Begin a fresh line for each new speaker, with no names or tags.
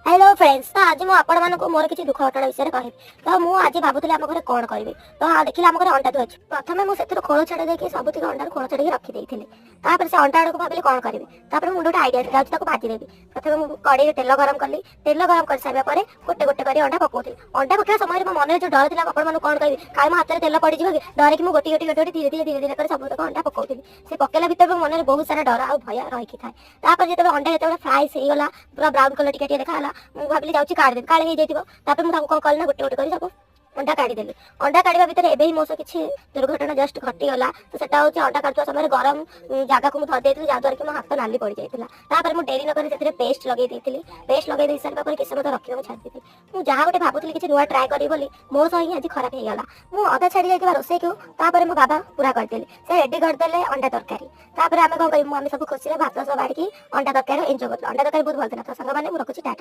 Hello friends, ତ ଆଜି ମୁଁ ଆପଣମାନଙ୍କୁ ମୋର କିଛି ଦୁଃଖ ଘଟଣା ବିଷୟରେ କହିବି। ତ ମୁଁ ଆଜି ଭାବୁଥିଲି ଆମ ଘରେ କ'ଣ କରିବି। ତ ଦେଖିଲି ଆମ ଘରେ ଅଣ୍ଡା ତ ଅଛି। ପ୍ରଥମେ ମୁଁ ସେଥିରୁ ଖୋଳ ଛଡ଼େଇ ଦେଇକି, ସବୁତିକ ଅଣ୍ଡାରୁ ଖୋଳ ଛଡ଼େଇକି ରଖିଦେଇଥିଲି। ତାପରେ ସେ ଅଣ୍ଡା ଆଡ଼କୁ ଭାବିଲି କ'ଣ କରିବି। ତାପରେ ମୁଁ ଗୋଟେ ଆଇଡ଼ିଆ ଯାଉଛି, ତାକୁ ଭାଜିଦେବି। ପ୍ରଥମେ ମୁଁ କଡ଼େଇରେ ତେଲ ଗରମ କଲି। ତେଲ ଗରମ କରିସାରିବା ପରେ ଗୋଟେ ଗୋଟେ କରି ଅଣ୍ଡା ପକଉଥିଲି। ଅଣ୍ଡା ପକେଇବା ସମୟରେ ମୋ ମନରେ ଯୋଉ ଡର ଥିଲା, ଆପଣମାନଙ୍କୁ କ'ଣ କହିବି? କାଳେ ମୋ ହାତରେ ତେଲ ପଡ଼ିଯିବ କି, ଡରିକି ମୁଁ ଗୋଟି ଗୋଟି ଗୋଟି ଗୋଟି, ଧୀରେ ଧୀରେ ଧୀରେ ଧୀରେ କରି ସବୁତକ ଅଣ୍ଡା ପକଉଥିଲି। ସେ ପକେଇଲା ଭିତରେ ମୋ ମନରେ ବହୁତ ସାରା ଡର ଆଉ ଭୟ ରହିକି ଥାଏ। ତାପରେ ଯେତେବେଳେ ଅଣ୍ଡା ଯେତେବେଳେ ଫ୍ରାଏ ହେଇଗଲା, ପୁରା ବ୍ରାଉନ୍ କଲର ଟିକେ ଟିକେ ଦେଖାଗଲା, ମୁଁ ଭାବିଲି ଯାଉଛି କାଢ଼ିଦେବି, କାଳେ ହେଇଯାଇଥିବ। ତାପରେ ମୁଁ ତାକୁ କ'ଣ କଲି ନା, ଗୋଟେ ଗୋଟେ କରି ସବୁ ଅଣ୍ଡା କାଢ଼ିଦେଲି। ଅଣ୍ଡା କାଢ଼ିବା ଭିତରେ ଏବେ ହିଁ ମୋ ସହ କିଛି ଦୁର୍ଘଟଣା ଜଷ୍ଟ ଘଟିଗଲା। ତ ସେଟା ହଉଛି, ଅଣ୍ଡା କାଢୁଥିବା ସମୟରେ ଗରମ ଜାଗାକୁ ମୁଁ ଧରି ଦେଇଥିଲି, ଯାହାଦ୍ୱାରା କି ମୋ ହାତ ନାଲି ପଡ଼ିଯାଇଥିଲା। ତାପରେ ମୁଁ ଡେରି ନକରି ସେଥିରେ ପେଷ୍ଟ ଲଗେଇ ଦେଇଥିଲି। ପେଷ୍ଟ ଲଗେଇ ଦେଇ ସାରିବା ପରେ କିଛି ସମୟ ତ ରଖିବାକୁ ଛାଡ଼ି ଦେଇଥିଲି। ମୁଁ ଯାହା ଗୋଟେ ଭାବୁଥିଲି କିଛି ନୂଆ ଟ୍ରାଏ କରିବି ବୋଲି, ମୋ ସହ ହିଁ ଆଜି ଖରାପ ହେଇଗଲା। ମୁଁ ଅଧା ଛାଡ଼ି ଯାଇଥିବା ରୋଷେଇକୁ ତାପରେ ମୋ ବାବା ପୁରା କରିଦେଲେ। ସେ ରେଡି କରିଦେଲେ ଅଣ୍ଡା ତରକାରୀ। ତାପରେ ଆମେ କଣ କରିବୁ? ଆମେ ସବୁ ଖୁସିରେ ଭାତ ସହ ବାଢ଼ିକି ଅଣ୍ଡା ତରକାରୀ ଏନ୍ଜୟ କରୁଥିଲୁ। ଅଣ୍ଡା ତରକାରୀ ବହୁତ ଭଲ ଥିଲା। ତ ସାଙ୍ଗମାନେ, ମୁଁ ରଖୁଛି, ଟାଟା।